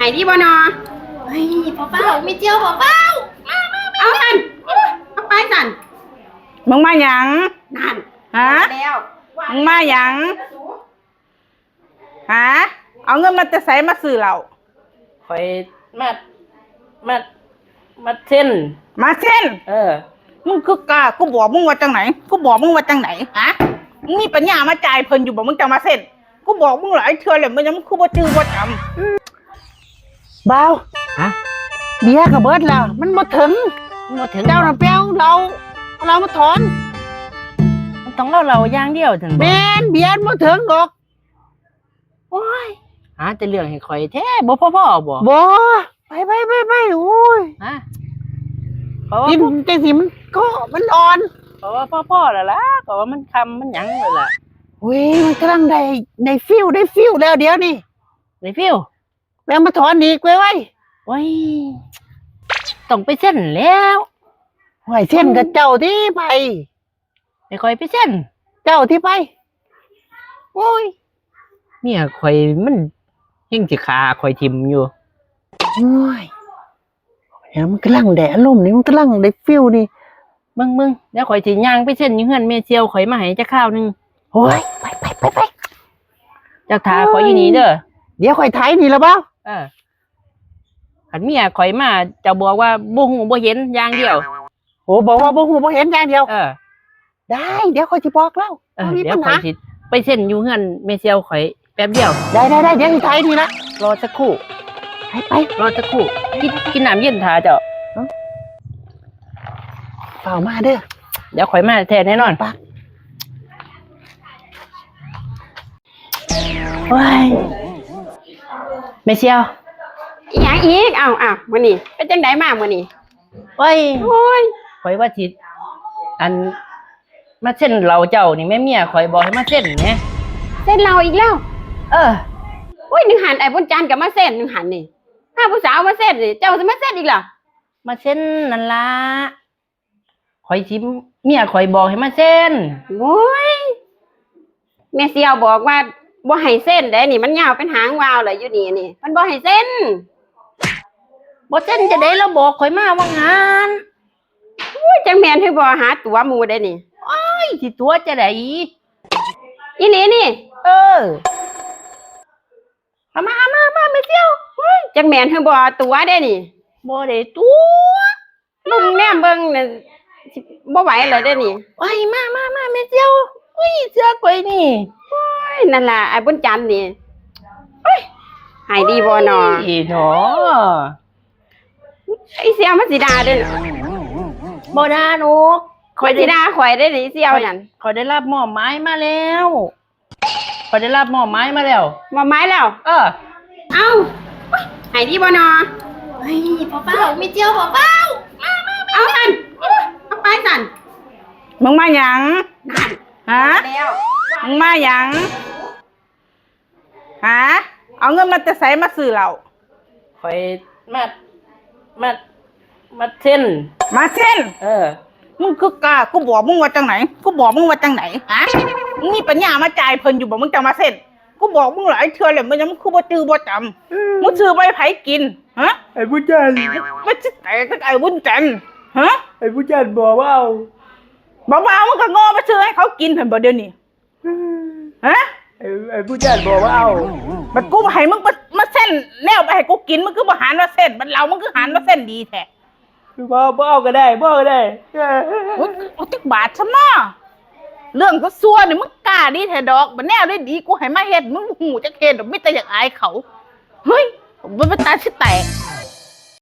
ໄປດີບໍ່ນໍ? ເຮີ້ຍ ບໍ່ຟ້າວ ມີຈຽວ ບໍ່ຟ້າວ ມາ ມາ ມາ ເອົາຊັ້ນ ເອົາໄປຊັ້ນ. ມຶງມາຫຍັງ? ນັ້ນ ຫາ? ແລ້ວ ມຶງມາຫຍັງ? ຫາ? ເອົາເງິນມາແຕ່ໃສມາຊື້ເຫຼົ້າ? ຂ້ອຍມາ ມາ ມາເຊັນ ມາເຊັນ? ເອີ ມຶງຄືກ້າ ກູບອກມຶງວ່າຈັ່ງໃດ? ກູບອກມຶງວ່າຈັ່ງໃດ? ຫາ? ມຶງມີປັນຍາມາຈ່າຍເພິ່ນຢູ່ບໍ່? ມຶງຈັ່ງມາເຊັນ. ກູບອກມຶງຫຼາຍເທື່ອແລ້ວ ແມ່ນຫຍັງມຶງຄືບໍ່ຈື່ບໍ່ຈຳ? ບ່າວ ຮະ? ເບຍກໍເບິດແລ້ວ ມັນບໍ່ເຖິງ ມັນບໍ່ເຖິງ ເຈົ້ານະໄປເອົາເຫຼົ້າ ເອົາເຫຼົ້າມາຖອນ. ມັນຕ້ອງເອົາເຫຼົ້າຢ່າງດຽວຊັ້ນບໍ່? ແມ່ນ ເບຍມັນບໍ່ເຖິງດອກ. ໂອ້ຍ ຫາແຕ່ເລື່ອງໃຫ້ຂ້ອຍແທ້ ບໍ່ພໍໆບໍ່? ບໍ່ ໄປໆໆໆ ໂອ້ຍ ຮະ? ກິນຈັ່ງຊີ້ມັນກໍມັນອ່ອນ ເພາະວ່າພໍໆແລ້ວລະ ເພາະວ່າມັນຄ່ຳມັນຫຍັງແລ້ວລະ. ໂອ້ຍ ມັນກຳລັງໄດ້ ໄດ້ຟີວ ໄດ້ຟີວແລ້ວດຽວນີ້ ໄດ້ຟີວ ແມ່ນມາຖອນອີກໄວໆ. ໂອ້ຍ ຕ້ອງໄປເຊັນແລ້ວ. ໂອ້ຍ ເຊັນກໍເຈົ້າຕິໄປ ໃຫ້ຂ້ອຍໄປເຊັນ ເຈົ້າຕິໄປ. ໂອ້ຍ ເມຍຂ້ອຍມັນຍັງຊິຂ້າຂ້ອຍຖິ້ມຢູ່. ໂອ້ຍ ມັນກຳລັງໄດ້ອາລົມນີ້ ມັນກຳລັງໄດ້ຟີວນີ້. ເບິ່ງໆ ດຽວຂ້ອຍຊິຍ່າງໄປເຊັນຢູ່ເຮືອນແມ່ສ່ຽວຂ້ອຍມາໃຫ້ຈັກຄາວໜຶ່ງ. ໂອ້ຍ ໄປໆໆໆ ເຈົ້າຖ້າຂ້ອຍຢູ່ນີ້ເດີ ດຽວຂ້ອຍໄຖນີ້ລະບ່າວ. ເອີ ຄັນເມຍຂ້ອຍມາ ເຈົ້າບອກວ່າບໍ່ຮູ້ບໍ່ເຫັນຢ່າງດຽວ. ໂອ້ ບອກວ່າບໍ່ຮູ້ບໍ່ເຫັນຢ່າງດຽວ. ເອີ ໄດ້ ດຽວຂ້ອຍຊິບອກລາວ. ເອີ ບໍ່ມີ ດຽວຂ້ອຍຊິໄປເຊັນຢູ່ເຮືອນແມ່ສ່ຽວຂ້ອຍແປັບດຽວ. ໄດ້ໆໆ ດຽວຊິໄຖນີ້ລະ ລໍສັກຄູ່ ໄປໆ ລໍສັກຄູ່ ກິນ ກິນນ້ຳເຢັນຖ້າເຈົ້າ. ເຝົ້າມາເດີ ດຽວຂ້ອຍມາແທ້ແນ່ນອນ. ໂອ້ຍ ແມ່ສ່ຽວ ອີຫຍັງອີກ? ອ້າວໆ ມື້ນີ້ເປັນຈັ່ງໃດມາມື້ນີ້? ໂອ້ຍ ໂອ້ຍ ຂ້ອຍວ່າຊິ ອັນ ມາເຊັນເຫຼົ້າເຈົ້ານີ້ແມ່ ເມຍຂ້ອຍບອກໃຫ້ມາເຊັນແໝ. ເຊັນເຫຼົ້າອີກແລ້ວ? ເອີ ໂອ້ຍ ໜຶ່ງຫັ້ນອ້າຍບຸນຈັນກໍມາເຊັນ ໜຶ່ງຫັ້ນນີ້ ພາຜູ້ສາວມາເຊັນນີ້ ເຈົ້າຊິມາເຊັນອີກລະ? ມາເຊັນນັ້ນລະ ຂ້ອຍຊິ ເມຍຂ້ອຍບອກໃຫ້ມາເຊັນ. ໂອ້ຍ ແມ່ສ່ຽວບອກວ່າບໍ່ໃຫ້ເຊັນເດ້ນີ້ ມັນຍາວເປັນຫາງວ່າວແລ້ວຢູ່ນີ້ນີ້ ມັນບໍ່ໃຫ້ເຊັນ. ບໍ່ເຊັນຈັ່ງໃດ ລາວບອກຂ້ອຍມາວ່າງານ. ໂອ້ຍ ຈັກແມ່ນຫຼືບໍ່ ຫາຕົວະໝູ່ເດ້ນີ້. ໂອ້ຍ ຊິຕົວະຈັ່ງໃດ ອີ່ຫຼີນີ້. ເອີ ເອົາມາ ເອົາມາ ເອົາມາ ແມ່ສ່ຽວ. ໂອ້ຍ ຈັກແມ່ນຫຼືບໍ່ ຕົວະເດ້ນີ້. ບໍ່ໄດ້ຕົວະ ລຸມແນມເບິ່ງນັ້ນ ຊິບໍ່ໄຫວແລ້ວເດ້ນີ້. ໂອ້ຍ ມາ ມາ ມາ ແມ່ສ່ຽວ. ອຸ້ຍ ເຊື່ອຂ້ອຍນີ້. ໂອ້ຍ ນັ້ນລະ ອ້າຍບຸນຈັນນີ້. ໂອ້ຍ ໃຫ້ດີບໍ່ນໍ? ອີ່ໜໍ ອີ່ສ່ຽວມັນຊິດ່າເດ້. ບໍ່ດ່າດອກ ມັນຊິດ່າຂ້ອຍເດ້ນີ້ ສ່ຽວນັ້ນ. ຂ້ອຍໄດ້ຮັບມອບໝາຍມາແລ້ວ. ຂ້ອຍໄດ້ຮັບມອບໝາຍມາແລ້ວ. ມອບໝາຍແລ້ວ? ເອີ. ເອົ້າ ໃຫ້ດີບໍ່ນໍ? ເຮີ້ຍ ບໍ່ຟ້າວ ມີຈຽວບໍ່ຟ້າວ. ມາ ມາ ມາ ເອົາຫັ້ນ ເອົາໄປຊັ້ນ. ມຶງມາຫຍັງ? ນັ້ນ ຫາ? ແລ້ວ ມຶງມາຫຍັງ? ຫາ? ເອົາເງິນມາແຕ່ໃສມາຊື້ເຫຼົ້າ? ຂ້ອຍມາ ມາ ມາເຊັນ ມາເຊັນ? ເອີ. ມຶງຄືກ້າ ກູບອກມຶງວ່າຈັ່ງໃດ? ກູບອກມຶງວ່າຈັ່ງໃດ? ຫາ? ມຶງມີປັນຍາມາຈ່າຍເພິ່ນຢູ່ບໍ່? ມຶງຈັ່ງມາເຊັນ. ກູບອກມຶງຫຼາຍເທື່ອແລ້ວ ແມ່ນຫຍັງມຶງຄືບໍ່ຈື່ບໍ່ຈຳ? ມຶງຊື້ໄວ້ໃຜກິນ? ຫາ? ໄອ້ບຸນຈັນ ມັນຊິແຕກກັບໄອ້ບຸນຈັນ. ຫາ? ໄອ້ບຸນຈັນບອກວ່າເອົາ ບອກວ່າເອົາ ມຶງກໍໂງ່ໄປຊື້ໃຫ້ເຂົາກິນຫັ້ນບໍ່ດຽວນີ້? ຮະ? ໄອ້ ໄອ້ຜູ້ຈັດບອກວ່າເອົາ ບັດກູໃຫ້ມຶງມາ ມາເຊັນແນວໄປໃຫ້ກູກິນ ມຶງຄືບໍ່ຫັນວ່າເຊັນ? ບັດເຫຼົ້າມຶງຄືຫັນວ່າເຊັນດີແທ້? ບໍ່ ບໍ່ເອົາກໍໄດ້ ບໍ່ເອົາກໍໄດ້. ໂອ້ຍ ເອົາຈັກບາດຊະເນາະ. ເລື່ອງຊົ່ວໆນີ້ມຶງກ້າດີແທ້ດອກ. ບັດແນວດີໆ ກູໃຫ້ມາເຮັດ ມຶງບໍ່ຮູ້ຈັກເຮັດດອກ ມີແຕ່ຢາກອາຍເຂົາ. ເຮີ້ຍ ມັນເປັນຕາຊິແຕກ.